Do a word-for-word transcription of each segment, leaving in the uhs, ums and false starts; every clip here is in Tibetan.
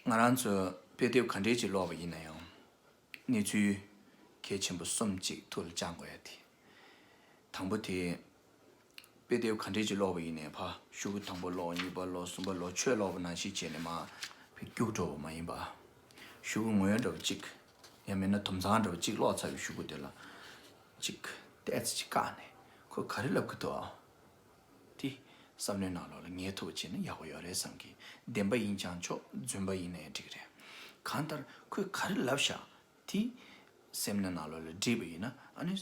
ང་རང་ཚོས་དཔེ་དེབ་ག་འདྲས་ཅིག་ཀློག་པ་ཡིན་ན་ཡང་། གནས་ཚུལ་གལ་ཆེན་པོ་གསུམ་ཅིག་ཐུགས་ལ་བཅངས་དགོས་ཡ་དེ། དང་པོ་དེ། དཔེ་དེབ་ག་འདྲས་ཅིག་ཀློག་པ་ཡིན་ནའི་ཕ་གཞུག་གུ་དང་པོ་ཀློག་གཉིས་པ་ཀློག་གསུམ་པ་ཀློག་ཆོས་ཀློག་པ་ནང་བཞིན་བྱས་ནས་མར་ཕར་རྒྱུགས་འགྲོ་བ་མ་ཡིན་པ། གཞུག་གུ་ངོས་འདྲ་བ་གཅིག་ཡང་མིན་ན་དུམ་ཚང་འདྲ་བ་གཅིག་ཀློག་ཚར་བའི་གཞུག་གུ་དེ་ལ་གཅིག་ཏོག་ཙམ་ཅིག་བཀག་ནས་ཁོས་ག་རེ་ལབ་ཀྱི་འདུག་ཨ། དེ་བསམ་བློའི་ནང་ལོགས་ལ་ངེས་ཐུབ་པ་བྱས་ན་ཡག་པོ་ཡོད་རེད་བསམ་གི། བདེན་པ་ཡིན་ཀྱང་ཆོག་རྫུན་པ་ཡིན་ནའི་འགྲིག་གི་རེད། གང་ལྟར་ཁོས་ག་རེ་ལབ་ཤག་དེ་སེམས་ནང་ལོགས་ལ་འདྲིས་པ་ཡིན་ན་ཨ་ནི།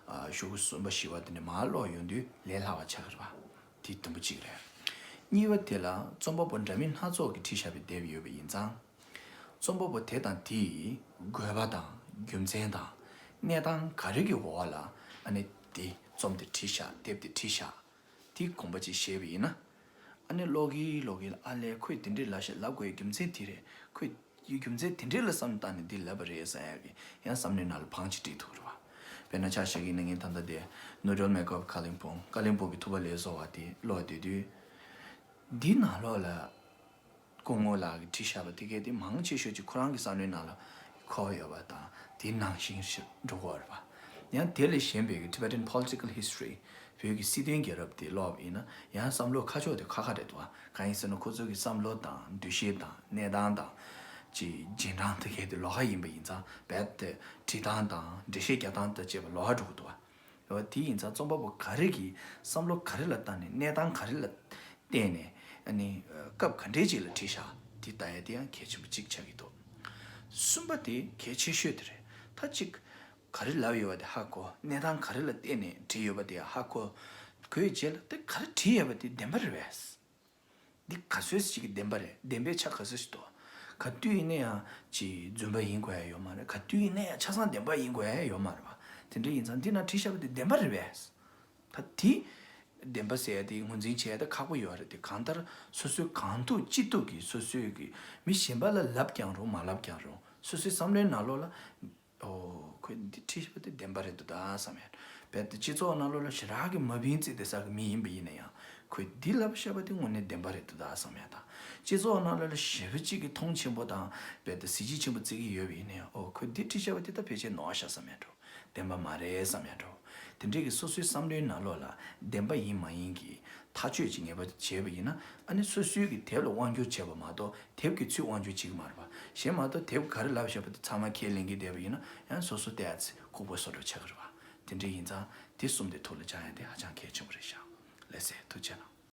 ཨ། གཞུག་གུ་གསུམ་པ་བཞི་པ་དེ་ནས་མར་ཀློག་ཡོང་དུས་ལས་སླ་བ་ཆགས་ཀྱི་རེད་པ། དེ་དུམ་བུ་གཅིག་རེད། གཉིས་པ་དེ་ལ་རྩོམ་པ་པོ་འདྲ་མིན་སྣ་ཚོགས་ཀྱིས་བྲིས་བཞག་པའི་དེབ་ཡོད་པ་ཡིན་ཙང་། རྩོམ་པ་པོ་དེ་དང་དེའི་དགོས་པ་དང་རྒྱུ་མཚན་དང་གནས་སྟངས་ག་རེ་གི་འོག་ལ་ཨ་ནི་དེ་རྩོམ་དེ་བྲིས་ཤག་དེབ་དེ་བྲིས་ཤག་དེ་དགོངས་པ་ཅིག་བཞེས་པ་ཡིན་ན། ཨ་ནི་ཀློག་གིན་ཀློག་གིན་ལ་ཨ་ལས་ཁོས་དེ་འདྲས་ལབ་ཤག་ལབ་དགོས་རྒྱུ་མཚན་དེ་རེད། ཁོས་རྒྱུ་མཚན་དེ་འདྲས་ལ་བསམ་བཏང་ནས་འདི་ལབ་པ་རེད་བསམ་ཡག་གི་ཡང་བསམ་བློའི་ནང་ལ་བང་ཅིག་བསྒྲིགས་ཐུབ་རེད་པ། དཔེར་ན་ཆ་བཞག་གི་ཡིན་ན་ངས་ད་ལྟ་དེ་Noodle Makeup of Kalimpong ཀ་ལིམ་པོང་གི་ཐུག་པ་ལས་བཟོ་བ་དེ་ཀློག་བསྡད་དུས། འདི་ནང་ལོགས་ལ་སྐུ་ངོ་ལགས་ཀྱིས་བྲིས་བཞག་པ་དེ་གས་དེ་མང་ཆེ་ཤོས་ཀྱིས་ཁོ་རང་གི་བསམ་བློའི་ནང་ལ་འཁོར་ཡོད་པ་དང་དེའི་ནང་བཞིན་ཞིག་འགྲོ་གི་ཡོད་རེད་པ། ཡང་དེ་ལས་གཞན་པའི་གི་Tibetan Political History བོད་ཀྱི་སྲིད་དོན་རྒྱལ་རབས་དེ་ཀློག་པ་ཡིན་ན་ཡང་བསམ་བློ་ཁ་ཕྱོགས་དེ་ཁ་ཁ་རེད་འདུག་པ། གང་ཡིན་ཟེར་ན་ཁོ་ཚོ་གི་བསམ་བློ་དང་འདུ་ཤེས་དང་གནས་སྟངས་དང་། ཅིག་རྗེས་འབྲང་དེ་གས་དེ་ལོགས་ཀ་ཡིན་པ་ཡིན་ཙང་རྦད་དེ་བྲིས་སྟངས་དང་འགྲེལ་བཤད་རྒྱག་སྟངས་དང་བཅས་པ་ལོགས་ཀ་འགྲོ་གི་འདུག་པ། འོ་དེ་ཡིན་ཙང་རྩོམ་པ་པོ་ག་རེ་གིས་བསམ་བློ་ག་རེ་ལ་བལྟས་ནས་གནས་སྟངས་ག་རེ་ལ་བལྟས་ནས་ཨ་ནི་སྐབས་ག་འདྲས་ཅིག་ལ་བྲིས་ཤག་དེ་ལྟ་ཡ་དེ་ཡང་གལ་ཆེན་པོ་གཅིག་ཆགས་ཀྱི་འདུག་གསུམ་པ་དེ་གལ་ཆེ་ཤོས་དེ་རེད། ད་གཅིག་ག་རེ་ལབ་ཡོད་པ་དེ་ཧ་གོ། གནས་སྟངས་ག་རེ་ལ་བལྟས་ནས་བྲིས་ཡོད་པ་དེ་ཧ་གོ། གོ་བའི་རྗེས་ལ་དེ་ག་རེ་བྲིས་ཡོད་པ་དེ་བདེན་པ་རེད་པས། འདི་ག་ཚོད་ཅིག་གི་བདེན་པ་རེད། བདེན་པའི་ཆ་ག་ཚོད་ཅིག་འདུག་ག་དུས་ཡིན་ན་ཡང་ཅིག་རྫུན་པ་ཡིན་དགོས་ཡ་ཡོད་མ་རེད། ག་དུས་ཡིན་ན་ཡང་ཆ་ཚང་བདེན་པ་ཡིན་དགོས་ཡ་ཡོད་མ་རེད་པ། དེ་འདྲ་ཡིན་ཙང་འདི་ན་བྲིས་བཞག་པ་དེ་བདེན་པ་རེད་པས། ད་དེ་བདེན་པ་ཟེར་ཡ་དེ་ངོས་འཛིན་བྱེད་ཡ་དེ་ཁག་པོ་ཡོད་རེད་དེ། གང་ལྟར་སོ་སོའི་གང་ཐུབ་ཅི་ཐུབ་ཀྱིས་སོ་སོའི་གི་མི་གཞན་པ་ལ་ལབ་ཀྱང་རུང་མ་ལབ་ཀྱང་རུང་སོ་སོའི་བསམ་བློའི་ནང་ལོགས་ལ། ཨོ། ཁོས་འདི་བྲིས་བཞག་པ་དེ་བདེན་པ་རེད་འདུག་ད་བསམ་ཡ། རྦད་དེ་སྤྱི་ཚོགས་ནང་ལོགས་ལ་ཞེ་དྲག་གི་མ་བིན་རྩིས་བསྡད་ས་གི་མི་ཡིན་པ་ཡིན་ན་ཡང་ཁོས་འདི་ལབ་བཞག་པ་དེ་དངོས་གནས་བདེན་པ་རེད་འདུག་ད་བསམ་ཡ་དང་། སྤྱི་ཚོགས་ནང་ལོགས་ལ་ཞེ་པོ་ཅིག་གི་མཐོང་ཆེན་པོ་དང་རྦད་དེ་གཟི་བརྗིད་ཆེན་པོ་བརྩི་གི་ཡོད་པ་ཡིན་ན་ཡང་། ཨོ། ཁོས་འདི་བྲིས་བཞག་པ་དེ་ད་ཕལ་ཆེར་ནོར་ཤག་བསམ་ཡ་འགྲོ། བདེན་པ་མ་རེད་བསམ་ཡ་འགྲོ། དེ་འདྲས་ཀྱི་སོ་སོའི་བསམ་བློའི་ནང་ལོགས་ལ་བདེན་པ་ཡིན་མ་ཡིན་གྱི་ཐག་གཅོད་ཅིག་ངེས་པར་དུ་བྱས་པ་ཡིན་ན། ཨ་ནི་སོ་སོའི་གི་དེབ་ལ་དབང་སྒྱུར་བྱས་པ་མ་གཏོགས་དེབ་ཀྱིས་ཚུར་དབང་སྒྱུར་བྱེད་ཀྱི་མ་རེད་པ། གཞན་མ་གཏོགས་དེབ་ག་རེ་ལབ་བཞག་པ་དེ་ཚང་མ་ཁས་ལེན་གྱི་བསྡད་པ་ཡིན་ན་ཡང་སོ་སོ་ཏོག་ཙམ་ལྐུགས་པ་བཟོ་འདྲ་ཆགས་ཀྱི་རེད་པ། དེ་འདྲ་ཡིན་ཙང་དེ་གསུམ་དེ་ཐུགས་ལ་བཅངས་ཡ་དེ་ཧ་ཅང་གལ་ཆེན་པོ་རེད་ཤག་ལགས་སེ། ཐུགས་རྗེ་གནང་།